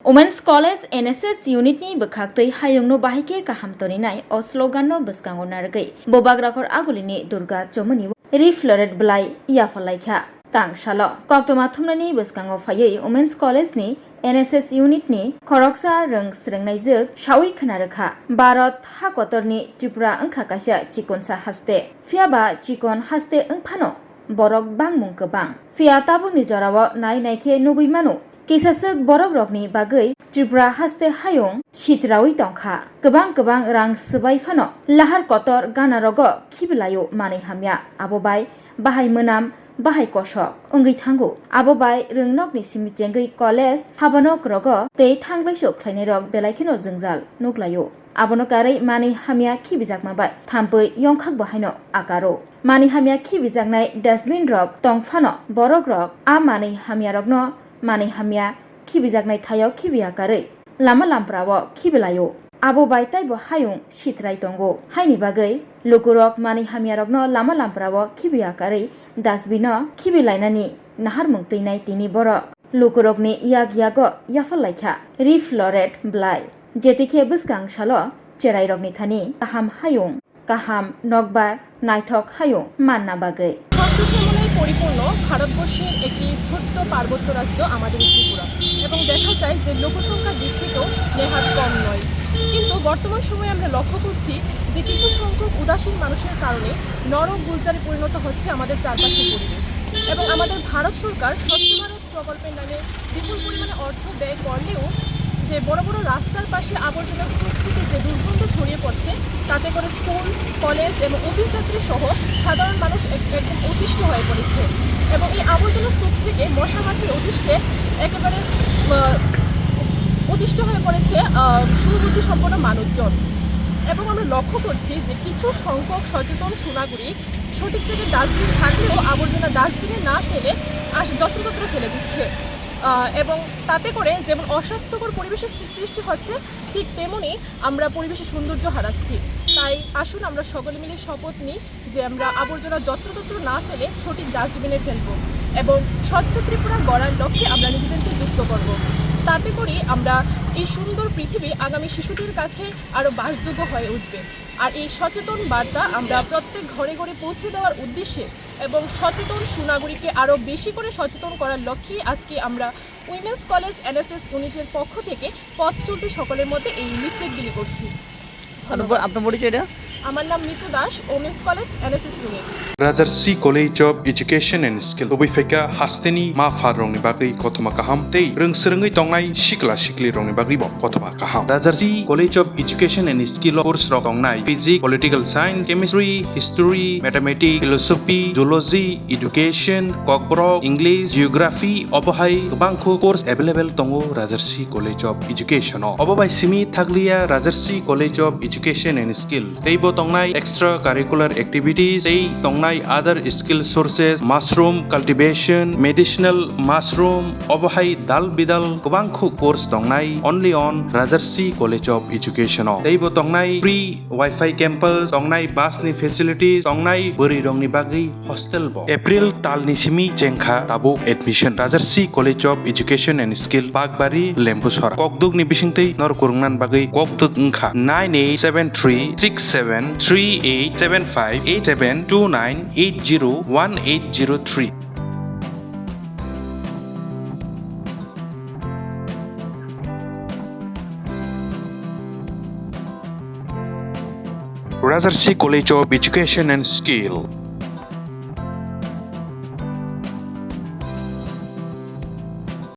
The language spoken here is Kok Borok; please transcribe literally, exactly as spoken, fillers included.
Women's College N S S unit ni bwkhaktwi hayungno bahai khe kaham toninai o slogan no bwskango narwgwi Bubagrakhor Agulini Durga Chomoni o refloret bwlai yaphalaikha. Tang salo koktwma thumnani bwskango phaiwi Women's College ni N S S unit ni khoroksa rwng swrwngnaijwk sawi khna rwkha. Bharat ha kotorni Tripura wngkha kaisa chikonsa haste. Phiyaba chikon haste wngphano borok bangmung kwbang. Phiya tabukni jorao nai nai khe nugwi mano, kisaswk borokrokni bagwi Tripura haste hayung sitraui tongkha. Kwbang kwbang rang swbai phano lahar kotor ganarogo khibilaio manwi hamya. Abo bai bahai mwnam, bahai kosok wngwi thango. Abo bai rwngnokni simi chengwi college, habanokrogo tei thanglaiso khlainairok belai kheno jwngjal nuklaio. Abono karwi manwi hamya khibijakma bai thampui yongkhakbo haino akaro. Manwi hamya khibijaknai dustbin rok tong phano borokrok a manwi hamyarokno manwi hamya khibijaknai thaio khibiya karwi lama lamprao khibilaio. Abo bai taibo hayung sitrai tongo. Haini bagwi lukurok manwi hamyarokno lama lamprao khibiya karwi dustbin-o khibilainani naharmung twinai tini borok. Lukurokni yak yago yaphal laikha refloret bwlai. Jetikhe bwskang salo cherairokni thani kaham hayung, kaham nokbar, naithok hayung manna bagwi. শস্য শ্যামলায় পরিপূর্ণ ভারতবর্ষের একটি ছোট্ট পার্বত্য রাজ্য আমাদের এই ত্রিপুরা। এবং দেখা যায় যে লোকসংখ্যার দিক থেকেও নেহাত কম নয়। কিন্তু বর্তমান সময়ে আমরা লক্ষ্য করছি যে কিছু সংখ্যক উদাসীন মানুষের কারণে নরক গুলজারে পরিণত হচ্ছে আমাদের চারপাশের পরিবেশ। এবং আমাদের ভারত সরকার স্বচ্ছ ভারত প্রকল্পের নামে বিপুল পরিমাণে অর্থ ব্যয় করলেও যে বড় বড় রাস্তার পাশে আবর্জনা স্তূপ থেকে যে দুর্গন্ধ ছড়িয়ে পড়ছে, তাতে করে স্কুল, কলেজ এবং অফিস যাত্রী সহ সাধারণ মানুষ এক-, একদম অতিষ্ঠ হয়ে পড়েছে। এবং এই আবর্জনা স্তূপ থেকে মশা মাছির অতিষ্ঠে একেবারে, আহ, অতিষ্ঠ হয়ে পড়েছে, আহ, শুভবুদ্ধি সম্পন্ন মানুষজন। এবং আমরা লক্ষ্য করছি যে কিছু সংখ্যক সচেতন সুনাগরিক সঠিক জায়গায় ডাস্টবিন থাকলেও আবর্জনা ডাস্টবিনে না ফেলে আস-, যত্রতত্র ফেলে দিচ্ছে। আহ, এবং তাতে করে যেমন অস্বাস্থ্যকর পরিবেশের সৃ-, সৃষ্টি হচ্ছে, ঠিক তেমনি আমরা পরিবেশের সৌন্দর্য হারাচ্ছি। তাই আসুন আমরা সকলে মিলে শপথ নিই যে আমরা আবর্জনা যত্রতত্র না ফেলে সঠিক ডাস্টবিনে ফেলবো এবং স্বচ্ছ ত্রিপুরা গড়ার লক্ষ্যে আমরা নিজেদেরকে যুক্ত করব। তাতে করি আমরা এই সুন্দর পৃথিবী আগামী শিশুদের কাছে আরও বাসযোগ্য হয়ে উঠবে। আর এই সচেতন বার্তা আমরা প্রত্যেক ঘরে ঘরে পৌঁছে দেওয়ার উদ্দেশ্যে এবং সচেতন সুনাগরিককে আরও বেশি করে সচেতন করার লক্ষ্যেই আজকে আমরা উইমেন্স কলেজ এনএসএস ইউনিটের পক্ষ থেকে পথ চলতি সকলের মধ্যে এই লিফলেট বিলি করছি। আপনার ধন্যবাদ। ব-, আপনার পরিচয়টা? আমার নাম Mitu Das, women's college NSS unit. Rajarsi College of Education and Skill, tubui phaikha hasteni ma pharrokni bagwi kothoma kaham tei rwng swrwngwi tongnai sikla siklirokni bagwibo kothoma kaham. Rajarsi College of Education and Skill o course rok tongnai physics, political science, chemistry, history, mathematics, philosophy, zoology, education, kokborok, English, geography, obo hai kwbangkhu course available tongo Rajarsi College of Education o. Obo bai simi thakliya Rajarsi College of Education and Skill. Teibo tongnai extra curricular activities, tei tongnai other skill sources, mushroom cultivation, medicinal mushroom, obo hai dal bidal kwbangkhu course tongnai only on Rajarsi College of Education o. Teibo tongnai free Wi-Fi campus, tongnai bus ni facilities, tongnai bwrwi rokni bagwi hostel bo. April talni simi chengkha tabuk admission. Rajarsi College of Education and Skill, Bakbari, Lembusora. Kokduk ni bisingtwi nor kwrwngna bagwi kokduk wngkha nine eight seven three six seven three eight seven five eight seven two nine eight zero one eight zero three. Rajarsi College of Education and Skill.